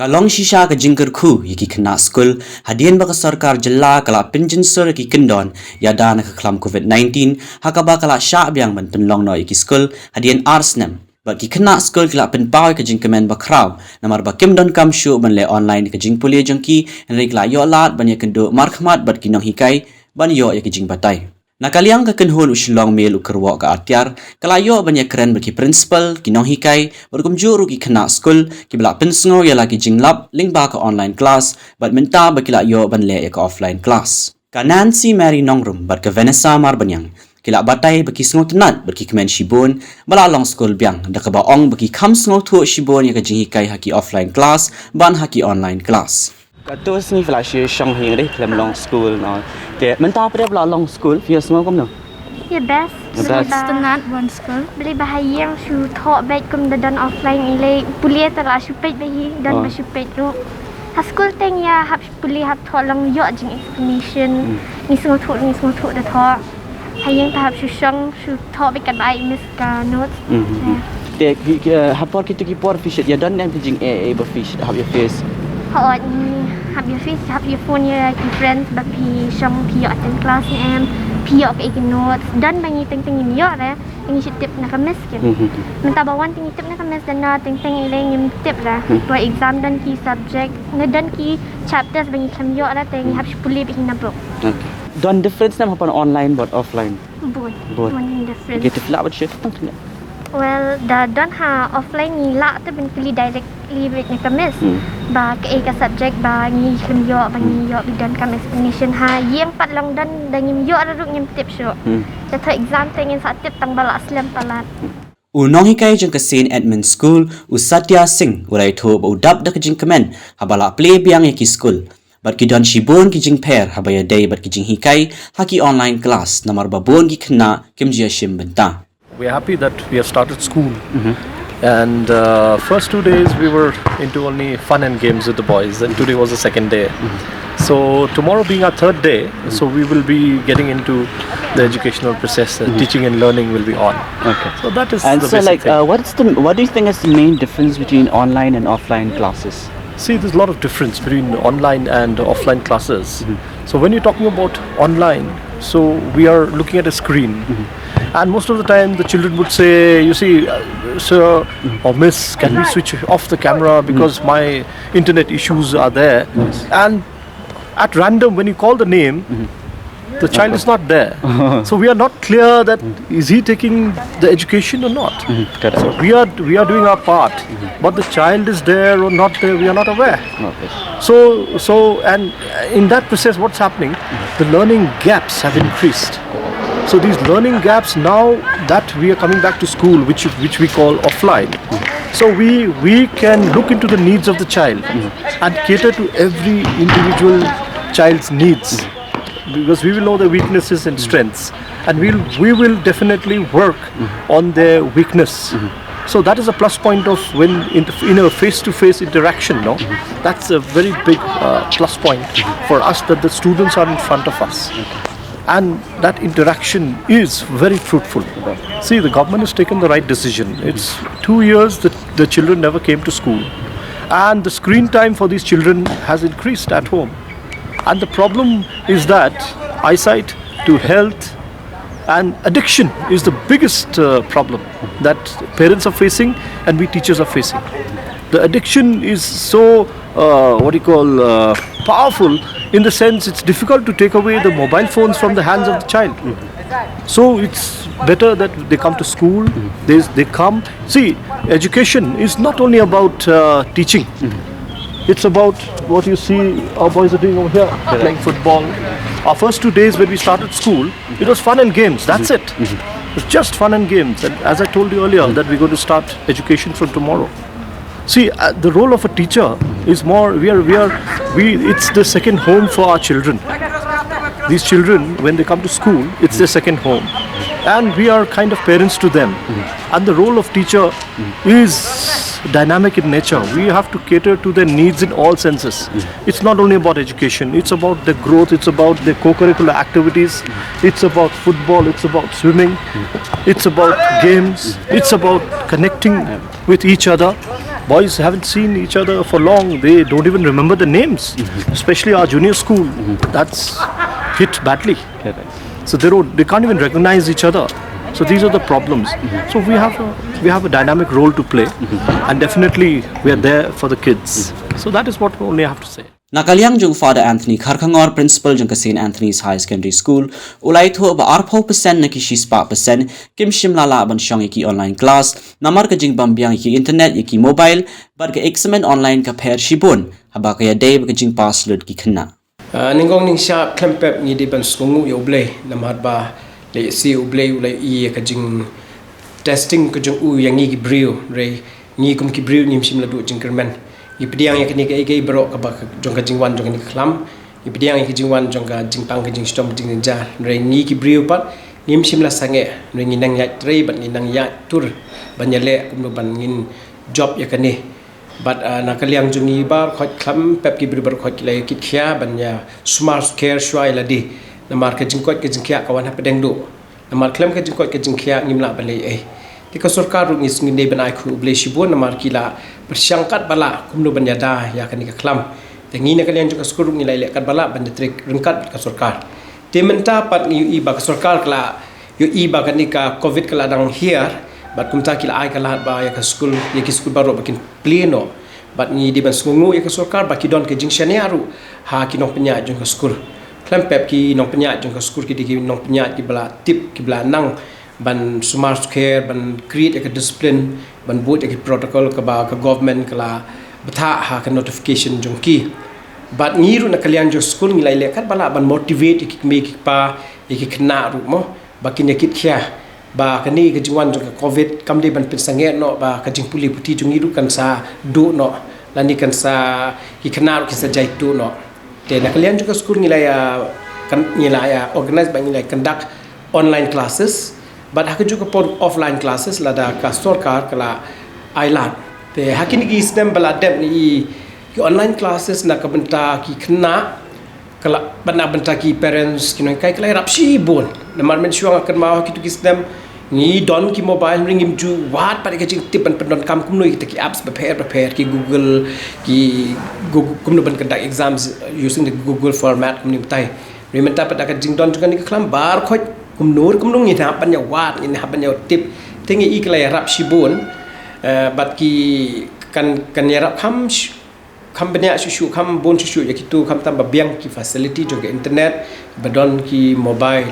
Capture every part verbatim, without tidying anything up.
Ka long shisha ka jingkyrkhu ïa ki khynnah skul hadien ba ka sorkar jylla ka la pynjynsur ïa ki kyndon ïada na ka khlam covid nineteen, ha kaba ka la shah biang ban pynlong noh ïa ki skul hadien ar snem. Bad ki khynnah skul ki la pynpaw ïa ka jingkmen bakhraw namar ba kim donkam shuh ban leh online ïa ka jingpule jong ki, hynrei ki la ïoh lad ban ïakynduh markhmat bad ki nonghikai ban ïoh ïa ka jingbatai. Na ka liang ka kynhun u Shillong Mail u kyrwoh ka Atiar ka la ïoh ban ïakren bad ki principal, ki nonghikai bad kumjuh ruh ki khynnah skul kiba la pynsngew ïa la ki jinglap lyngba ka online class bad mynta ba ki la ïoh ban leh ïa ka offline class. Ka Nancy Mary Nongrum bad ka Vanessa Marbaniang ki la batai ba ki sngewtynnat bad ki kmen shibun ba la long skul biang, da kaba ong ba ki kham sngewthuh shibun ïa ka jinghikai ha ki offline class ban ha ki online class. Katto sngi phi la shu shong hi ngi dei khlem long skul, no. Te mynta pat phi la long skul, phi sngew kumno? Ïa best. Ïa best. Sngewtynnat wan skul. Balei ba ha ïing shu thoh beit kum da don offline, i lei pule te la shu peit beit hi, don ba shu peit ruh. Ha skul te ngi ïa hap pule hap thoh long, ïoh jing explanation. Ngi sngewthuh, ngi sngewthuh da thoh. Ha ïing te hap shu shong shu thoh beit katba ai miss ka notes. Te ki, ki, eh, ha por kito ki por phi shait ïa don ne em ki jingeh eh ba phi shait hap ïa face? Hooid, ngi hap ïa face, hap ïa phone ïa ki friends ba phi shong, phi ïoh attend class ne em, phi ïoh kaei ki notes. Don ba ngi teng teng ngim ïoh re, ngi shait tip na ka miss ki. Mynta ba wan te ngi tip na ka miss, don na teng teng i lei ngim tip re. Por exam don ki subject ne don ki chapters ba ngi khlem ïoh re te ngi hap shu pule beit hi na book. Don difference ne em hapoh online bad offline? Bun. Bun. Bun difference. Okay, te phi lah ban share tang kane? Well, da don ha offline ngi lah te ban kylli directly beit na ka miss. Ba kaei ka subject ba ngi khlem ïoh, ba ngi ïoh beit, donkam explanation. Ha ïing pat long don da ngim ïoh ruh ngim tip shuh. Te thoh exam te ngin sa tip tang ba la slem palat. U nonghikai jong ka Saint Edmund School, u Satya Singh, u la ïathuh ba u dap da ka jingkmen haba la plie biang ïa ki skul. Bad ki don shibun ki jingpher haba ïadei bad ki jinghikai ha ki online class namar ba bun ki khynnah kim ju ïashim bynta. We are happy that we have started school. And uh, first two days we were into only fun and games with the boys, and today was the second day. So tomorrow being our third day, so we will be getting into the educational process. Uh, teaching and learning will be on. Okay. So that is And the so, basic like, thing. Uh, what's the what do you think is the main difference between online and offline classes? See, there's a lot of difference between online and offline classes. So when you're talking about online, so we are looking at a screen. And most of the time, the children would say, "You see, uh, sir or miss, can we switch off the camera because my internet issues are there?" And at random, when you call the name, the child is not there. So we are not clear that is he taking the education or not. Correct. So we are, we are doing our part, but the child is there or not there, we are not aware. Okay. So, so, and in that process, what's happening? The learning gaps have increased. So these learning gaps, now that we are coming back to school, which, which we call offline, so we, we can look into the needs of the child and cater to every individual child's needs, because we will know their weaknesses and strengths, and we'll, we will definitely work on their weakness. So that is a plus point of when in, in a face-to-face interaction, no? That's a very big uh, plus point for us, that the students are in front of us. And that interaction is very fruitful. See, the government has taken the right decision. It's two years that the children never came to school. And the screen time for these children has increased at home. And the problem is that eyesight to health and addiction is the biggest uh, problem that parents are facing and we teachers are facing. The addiction is so, uh, what do you call, uh, powerful, in the sense it's difficult to take away the mobile phones from the hands of the child. So it's better that they come to school, they, they come. See, education is not only about uh, teaching. It's about what you see our boys are doing over here, playing football. Our first two days when we started school, it was fun and games. That's it. It's just fun and games. And as I told you earlier, that we're going to start education from tomorrow. See, uh, the role of a teacher is more, we are, we are, we, it's the second home for our children. These children, when they come to school, it's their second home. And we are kind of parents to them. And the role of teacher is dynamic in nature. We have to cater to their needs in all senses. It's not only about education, it's about their growth, it's about their co-curricular activities, it's about football, it's about swimming, it's about games, it's about connecting with each other. Boys haven't seen each other for long. They don't even remember the names, especially our junior school. That's hit badly. So they don't, they can't even recognize each other. So these are the problems. So we have a, we have a dynamic role to play, and definitely we are there for the kids. So that is what only I have to say. Na ka liang jong Father Anthony Kharkhangor, principal jong ka Saint Anthony's High Secondary School, u la ïathuh ba arphew percent na ki shispah percent kim shym la lah ban shong ïa ki online class namar ka jingbym biang ïa ki internet, ïa ki mobile, bad ka exam online ka pher shibun, haba ka ïadei bad ka jingpass lut ki khynnah. Ah, nyngkong nyngshap khlem pep ngi dei ban sngewnguh ïa U Blei namar ba lehse U Blei u la ïohi ïa ka jing testing ka jong u ïa ngi ki briew, hynrei ngi kum ki briew ngim shym la duh jingkyrmen. Ngi pdiang ïa kane kaei kaei baroh kaba ka jong ka jingwan jong kane ka khlam. Ngi pdiang ïa ka jingwan jong ka jingpang ka jingshitom ka jingjynjar. Hynrei ngi ki briew pat ngim shym la sangeh. Hynrei ngi nang ïaid trei bad ngi nang ïaid tur ban ïaleh kumno ban ngin jop ïa kane. Bad, ah, na ka liang jong ngi baroh khoit khlem pep ki briew baroh khoit ki la ïa kit khia ban ïa sumar sukher shuwa ïa lade. Namar ka jingkoit ka jingkhiah ka wan hapdeng duh. Namar khlem ka jingkoit ka jingkhiah ngim lah ban leh ei. Te ka sorkar ruh ngi sngew dei ban ai khublei shibun namar ki la pyrshang katba lah kumno ban ïada ïa kane ka khlam. Te ngi na ka liang jong ka skul ruh ngi la ïaleh katba lah ban ïatrei ryngkat bad ka sorkar. Te mynta pat ngi ïohi ba ka sorkar ka la ïohi ba kane ka covid ka la dang hiar bad kumta ki la ai ka lad ba ïa ka skul, ïa ki skul baroh ba kin plie noh. Bad ngi dei ban sngewnguh ïa ka sorkar ba ki don ka jingshaniah ruh ha ki nongpynïaid jong ka skul. Khlem pep ki nongpynïaid jong ka skul ki dei ki nongpynïaid kiba la tip, kiba la nang ban sumar sukher, ban create ïa ka discipline, ban bud ïa ki protocol kaba ka government ka la bthah ha ka notification jong ki. Bad ngi ruh na ka liang jong skul ngi la ïaleh katba lah ban motivate ïa ki kmie ki kpa, ïa ki khynnah ruh mo, ba kin ïa kit khia ba kane ka jingwan jong ka covid kam dei ban pynsangeh noh ba ka jingpule puthi jong ngi ruh kan sa duh noh, lane kan sa, ki khynnah ruh kin sa jai tuh noh. Te na ka liang jong ka skul ngi la ïa, kan, ngi la ïa organize ba ngi la ïa conduct online classes. Bad ha kajuh ka por offline classes lada ka sorkar ka la ai lad. Te ha kine ki snem ba la dep ngi ïohi ki online classes na ka bynta ki khynnah ka la, bad na bynta ki parents ki nonghikai ka la ïarap shibun. Namar mynshuwa nga kynmaw ha kitu ki snem ngi don ki mobile, hynrei ngim ju wad pat ïa ka jingtip ban pyndonkam kumno ïa kita ki apps bapher bapher, ki Google, ki Google, kumno ban conduct exams using the Google format kumne kumtai. Hynrei mynta pat da ka jingdon jong kane ka khlam baroh khoit kumno kumno ngin hap ban ïa wad, ngin hap ban ïa tip. Te ngi i ka la ïarap shibun, eh, bad ki kan, kan ïarap kham sh-, kham bniah shuh shuh, kham bun shuh shuh ïa kitu, khamtam ba biang ki facility jong ka internet, ba don ki mobile.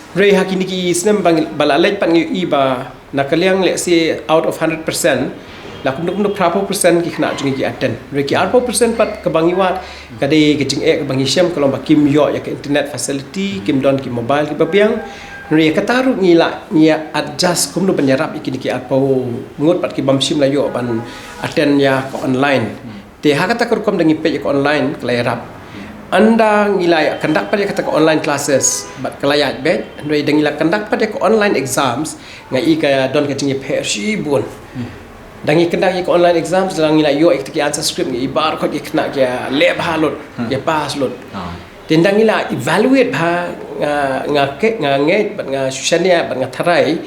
Hynrei ha kine ki snem ba ngi, ba la leit pat ngi ïohi ba na ka liang lehse out of hundred percent, la kumno kumno phraphew percent ki khynnah jong ngi ki attend. Hynrei ki arphew percent pat kaba ngi wad ka dei ka jingeh kaba ngi shem ka long ba kim ïoh ïa ka internet facility, kim don ki mobile kiba biang. Hynrei kata ruh ngi la, ngi adjust kumno ban ïarap ïa kine ki arphew ngut pat ki bym shym la ïoh ban attend ïa ka online. Te ha kata ka rukom da ngi peit ïa ka online ka la ïarap. Ynda ngi la ïa conduct pat ïa kata ka online classes bad ka la ïaid beit, hynrei da ngi la conduct pat ïa ka online exams, nga i ka don ka jingïapher shibun. Da ngi conduct ïa ka online exams, da ngi la ïoh ïa kita ki answer script, ngi i baroh khoit ki khynnah ki ïaleh bha lut, ki ïa pass lut. Te ynda ngi la evaluate bha, nga, nga ke, nga ngeit bad nga shu shaniah bad nga tharai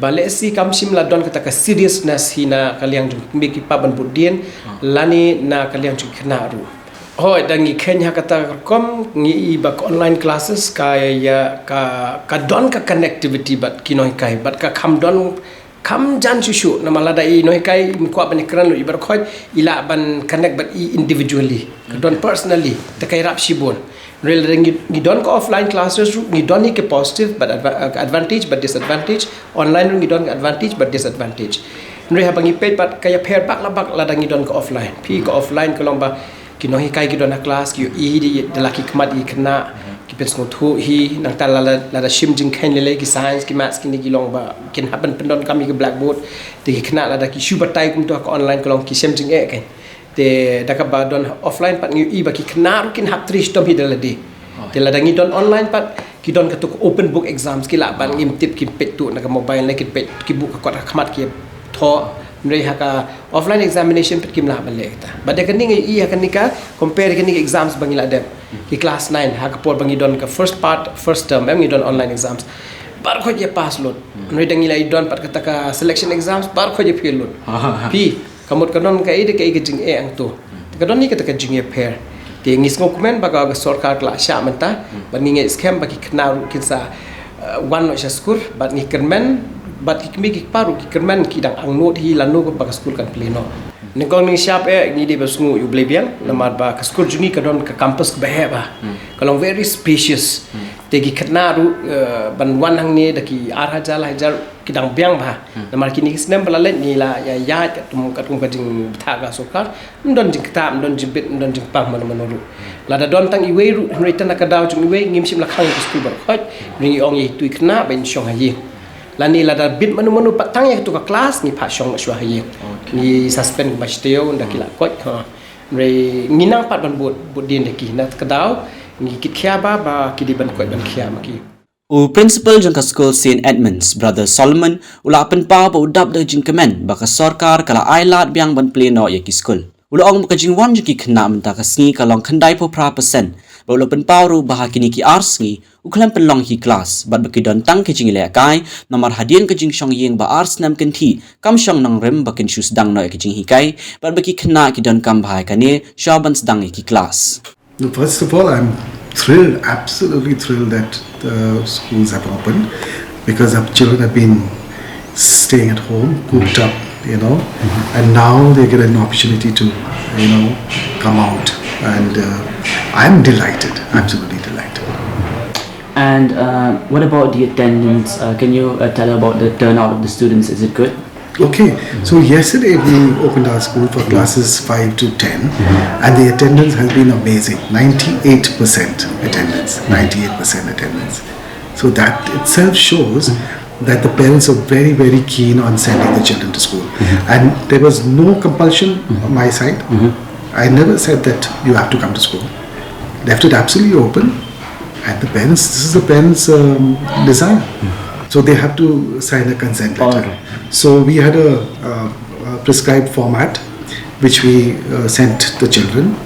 ba lehse kam shym la don kata ka seriousness hi na ka liang jong ki kmie ki kpa ban bud dien, lane na ka liang jong ki khynnah ruh. Hooid, da ngi kheiñ ha kata ka rukom, ngi i ba ka online classes ka ïa, ka, ka don ka connectivity bad ki nonghikai, bad ka kham don, kham jan shuh shuh, namar lada i nonghikai im kwah ban ïa kren lut i baroh khoit, i lah ban connect bad i individually, ka don personally, te ka ïarap shibun. Hynrei lada ngi, ngi don ka offline classes ruh, ngi don hi ka positive bad adva-, ka advantage bad disadvantage. Online ruh ngi don ka advantage bad disadvantage. Hynrei haba ngi peit pat ka ïapher bak la bak lada ngi don ka offline. Phi, ka offline ka long ba ki nonghikai ki don ha class, ki ïohi hi da la ki khmat ïa ki khynnah, ki pynsngewthuh hi, nangta lada, lada shim jingkheiñ lei lei ki science, ki maths, kine ki long ba kin hap ban pyndonkam ïa ki blackboard. Te ki khynnah lada ki shu batai kumta ha ka online ka long ki shem jingeh kein. Te da kaba don offline pat ngi ïohi ba ki khynnah ruh kin hap trei shitom hi da lade. Te lada ngi don online pat ki don kato ka open book exams, ki lah ban ngim tip, ki peit tuh na ka mobile ne ki peit, ki buh ka kot ha khmat ki thoh. Hynrei ha ka offline examination pat kim lah ban leh kata. Bad da kane ngi ïohi ha kane ka compare kane ka exams ba ngi la dep, ki class nine ha ka por ba ngi don ka first part, first term, em, ngi don online exams, baroh khoit ki ïa pass lut. Hynrei da ngi la ïa don pat kata ka selection exams, baroh khoit ki ïa fail lut. Phi, Ka mut ka don kaei de kaei ka jingeh hangto. Te ka don hi kata ka jingïapher. Te ngi sngewkmen ba ka sorkar ka la shah mynta, ba ngi ngeit skhem ba ki khynnah ruh kin sa, eh, wan noh sha skul, bad ngi kyrmen, bad ki kmie ki kpa ruh ki kyrmen ki dang angnud hi lano ba ka skul kan plie noh. Nyngkong nyngshap eh ngi dei ban sngew ïa U Blei biang, namar ba ka skul jong ngi ka don ka campus kaba heh bha. Ka long very spacious. Te ki khynnah ruh, eh, ban wan hangne da ki ar hajar, lai hajar, ki dang biang bha. Namar kine ki snem ba la leit ngi la ïa ïaid katkum, katkum ka jingbthah ka sorkar. Ym don jingktah, ym don jingbit, ym don jingpang mano mano ruh. Lada don tang iwei ruh, hynrei tang na ka daw jong iwei, ngim shym la khang ïa ka skul baroh khoit. Hynrei ngi ong ïa itu i khynnah ba in shong ha ïing. Lane lada bit mano mano pat tang ïa katu ka klas, ngi phah shong noh shuwa ha ïing. Ngi suspend kumba shi taïew ynda ki la koit, ha. Hynrei ngi nang pat ban bud, bud dien da ki, na ka daw ngi kit khia ba, ba ki dei ban koit ban khia ma ki. U principal jong ka skul Saint Edmund's, Brother Solomon, u la pynpaw ba u dap da jingkmen ba ka sorkar ka la ai lad biang ban plie noh ïa ki skul. U la ong ba ka jingwan jong ki khynnah mynta ka sngi ka long khyndai phew phra percent, bad u la pynpaw ruh ba ha kine ki ar sngi u khlem pynlong hi klas, bad ba ki don tang ki jinglehkai, namar hadien ka jingshong ïing ba ar snem kynthih, kam shong nongrim ba kin shu sdang noh ïa ka jinghikai, bad ba ki khynnah ki donkam bha ïa kane, shwa ban sdang ïa ki klas. No, first of all, I'm thrilled, absolutely thrilled that the schools have opened, because our children have been staying at home, cooped up, you know, and now they get an opportunity to, you know, come out. And, uh, I'm delighted, absolutely delighted. And, uh, what about the attendance? Uh, can you, uh, tell about the turnout of the students? Is it good? Okay, so yesterday we opened our school for classes five to ten, and the attendance has been amazing, ninety-eight percent attendance, ninety-eight percent attendance. So that itself shows that the parents are very, very keen on sending the children to school. And there was no compulsion on my side. I never said that you have to come to school. Left it absolutely open, and the parents, this is the parents', um, desire. So they have to sign a consent letter. All right. So we had a, uh, a prescribed format which we, uh, sent the children,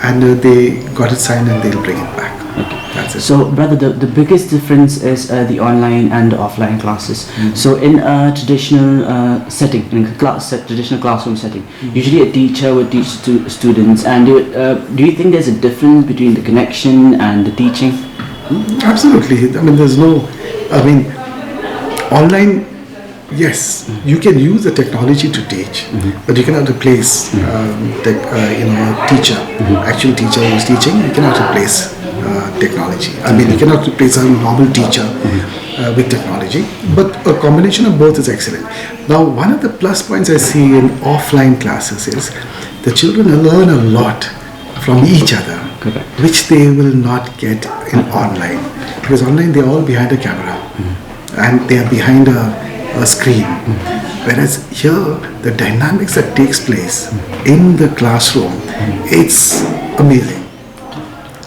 and, uh, they got it signed and they'll bring it back. Okay. That's it. So, brother, the, the biggest difference is, uh, the online and the offline classes. So, in a traditional, uh, setting, in a class set, traditional classroom setting, usually a teacher would teach to students, and they would, uh, do you think there's a difference between the connection and the teaching? Absolutely. I mean, there's no, I mean, online, yes, you can use the technology to teach, but you cannot replace, um, the, uh, you know, a teacher, actual teacher who's teaching. You cannot replace, uh, technology. I mean, you cannot replace a normal teacher, uh, with technology. But a combination of both is excellent. Now, one of the plus points I see in offline classes is the children learn a lot from each other, which they will not get in online. Because online, they're all behind a camera and they are behind a, a screen. Whereas here, the dynamics that takes place in the classroom, it's amazing.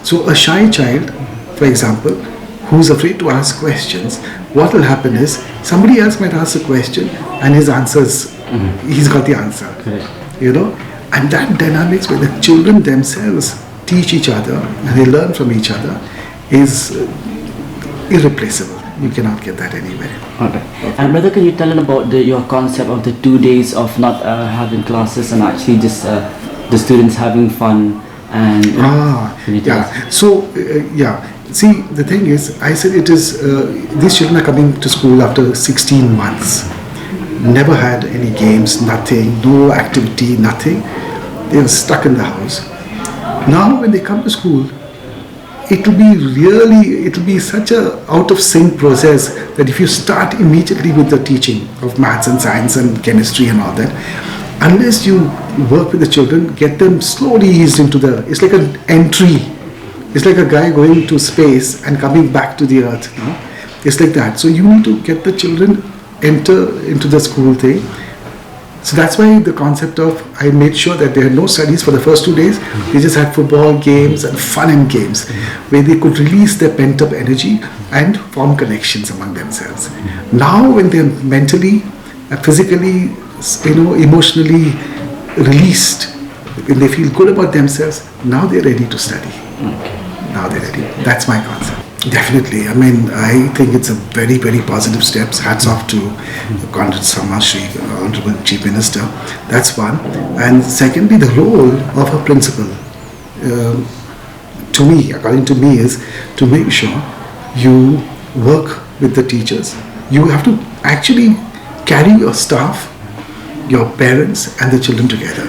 So a shy child, for example, who's afraid to ask questions, what will happen is somebody else might ask a question and his answers, he's got the answer. Correct. You know, and that dynamics where the children themselves teach each other and they learn from each other is, uh, irreplaceable. You cannot get that anywhere. All right. And brother, can you tell us about the, your concept of the two days of not, uh, having classes and actually just, uh, the students having fun and, you know, Ah, yeah. So, uh, yeah. See, the thing is, I said it is, uh, these children are coming to school after sixteen months. Never had any games, nothing, no activity, nothing. They are stuck in the house. Now, when they come to school, it'll be really, it'll be such a out of sync process that if you start immediately with the teaching of maths and science and chemistry and all that, unless you work with the children, get them slowly eased into the, it's like an entry. It's like a guy going to space and coming back to the earth, no? It's like that. So you need to get the children enter into the school thing. So that's why the concept of, I made sure that there are no studies for the first two days. They just had football games and fun and games where they could release their pent-up energy and form connections among themselves. Now, when they're mentally, uh, physically, s-, you know, emotionally released, when they feel good about themselves, now they're ready to study. Okay. Now they're ready. That's my concept. Definitely. I mean, I think it's a very, very positive steps. Hats off to Conrad Sangma, Shri, uh, Honorable Chief Minister. That's one. And secondly, the role of a principal, um, to me, according to me, is to make sure you work with the teachers. You have to actually carry your staff, your parents, and the children together.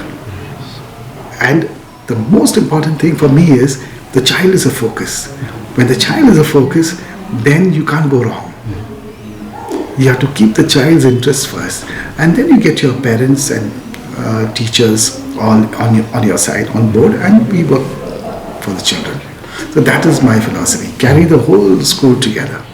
And the most important thing for me is the child is a focus. When the child is a focus, then you can't go wrong. You have to keep the child's interest first, and then you get your parents and uh, teachers on on your, on your side, on board, and we work for the children. So that is my philosophy. Carry the whole school together.